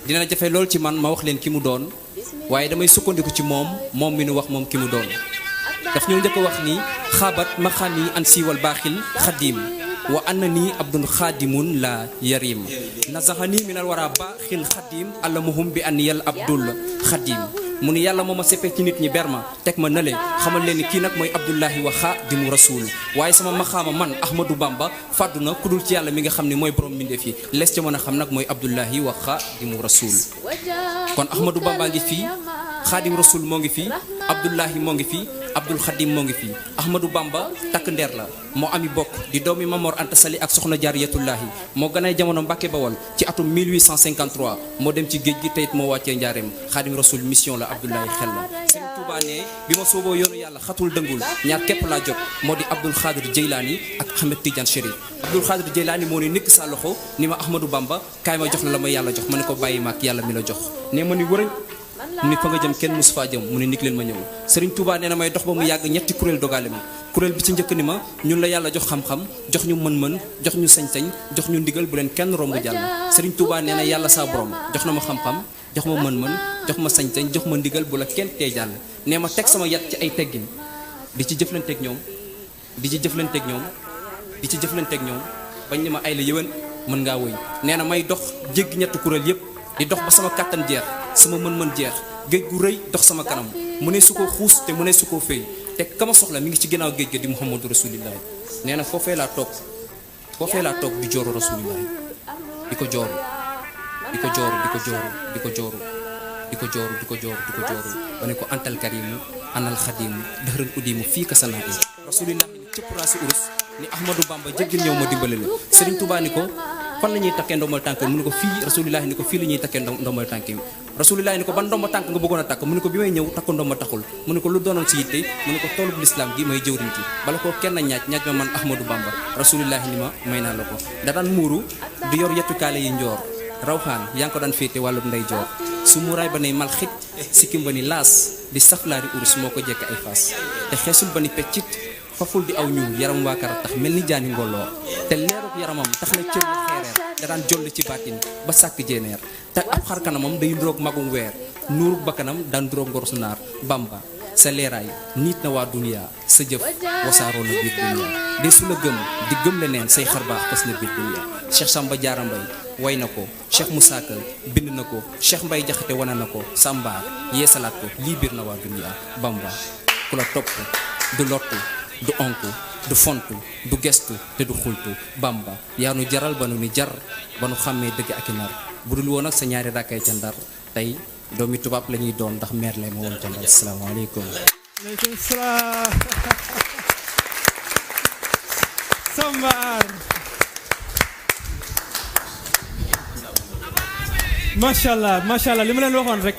dina jafe lool ci man ma wax leen ki mu doon waaye damay sukkandiku ci moom mi nu wax moom ki mu doon daf ñoo njëkk a wax ni xaabat ma xaan yi an siiwal baaxil xadim wa anna nii abdun xaadimun la yarim nazaxani minal wara baaxil xadim allamuhum bi an yal abdul xadim mu ni yàlla moo ma seppee ci nit ñi berma teg ma nële xamal leen ni kii nag mooy abdullahi wa xaadimu rasul waaye sama maxaama man ahmadou bamba fàddu na ku dul ci yàlla mi nga xam ne mooy borom mbindeef yi lees ca mën a xam nag mooy abdullahi wa xaadimu rasul kon ahmadou bamba ngi fii xaadim rasul moo ngi fii abdullahi moo ngi fii abdul xadim moo ngi fii ahmadou bamba takk ndeer la moo ami bokk di doomi Mamor Anta Sali ak soxna jaariyatullahi moo gën a jamono Mbàkke Bawol ci atum 1853 moo dem ci géej gi teyit moo wàccee njaareem xaadim rasul mission la abdullahi xel la Sëriñ Tuubaa ne bi ma sooboo yoonu yàlla xatul dëngul ñaar képp laa jot moo di abdul xaadir jeylaani ak ahmed tidiane chérif abdul xaadir jeylaani moo ne nekk sa loxo ni ma ahmadou bamba kaay ma jox la ma yàlla jox ma ne ko bàyyi maak yàlla mi la jox ne ma ni wërëñ mu ni fa nga jëm kenn mosu faa jëm mu ne nik leen ma ñëw Serigne Touba nee na may dox ba mu yàgg ñetti kuréel dogale ma kuréel bi ci njëkk ni ma ñun la yàlla jox xam-xam jox ñu mën-mën jox ñu sañ-sañ jox ñu ndigal bu leen kenn romb jàll Serigne Touba nee na yàlla saa borom jox na ma xam-xam jox ma mën-mën jox ma sañ-sañ jox ma ndigal bu la kenn tee jàll nee ma teg sama yat ci ay teggin di ci jëflanteeg ñoom di ci jëflanteeg ñoom di ci jëflanteeg ñoom bañ ne ma ay la yëwén mën ngaa wëy nee na may dox jéggi ñetti kuréel yépp di dox ba sama kàttan jeex sama mën-mën jeex géej gu rëy dox sama kanam mu ne su ko xuus te mu ne su ko fay te kama soxla mi ngi ci ginnaaw géej ga di muhammadu rasulillahi nee na foofee laa toog di jooru rasulillahi di ko jooru di ko jooru di ko jooru di ko jooru di ko jooru di ko jooru di ko jooru ba ne ko antal karimu anal xadimu dëxëran uddimu fii ka sanaa yi rasulillahi ni cëpp raasi urus ni ahmadou bamba jéggil ñëw ma dimbale la Serigne Touba ni ko fan la ñuy takkee ndombal tànk mu ne ko fii rasulillahi ni ko fii la ñuy takkee ndombal tànk yi rasulillahi ni ko ban ndomba tànk nga bëggoon a takk mu ne ko bi may ñëw takk ndomba taxul mu ne ko lu doonoon si yitte mu ne ko toolub lislaam gi may jëwriñ ci bala ko kenn ñaaj ma man ahmadou bamba rasulillahi ni ma may naa la ko da daan muuru di yor yettukaale yi njoor rawxaan yaa ngi ko daan féete wàllu ndey joor su muuraay ba ne mal xit sikkim ba ni laas di saflaari urus moo ko jekk ay faas te xeesul ba ni peccit faful di aw ñuul yaram waakara tax mel ni jaani ngolloor te leeruk yaramam tax na cër yu xeereer da daan joll ci baatin ba sàkk jéeneer te ab xar kanamam day nduroog magum weer nuuruk bakkanam daan nduroog ngorus naar bamba sa leeraay niit na waa duniya sa jëf wasaaroo na biir duniya de su la gëm di gëm leneen say xar baax fas na biir duniya Cheikh Samba Diarra Mbaye way na ko Cheikh Moussa Ka bind na ko Cheikh Mbaye Jaxate wana na ko Samba yeesalaat ko lii biir na waa duniya bamba ku la topp du lottu du onku du fontu du gestu te du xultu bamba yaa nu jaral ba nu ni jar ba nu xàmmee dëgg ak i nar bu dul woon ak sa ñaari rakkay ca ndar tey doomi tubaab la ñuy doon ndax meer lay ma woon ca ndar asalaamaaleykum. aleykum salaam. Samba Aar. macha allah li ma leen waxoon rek.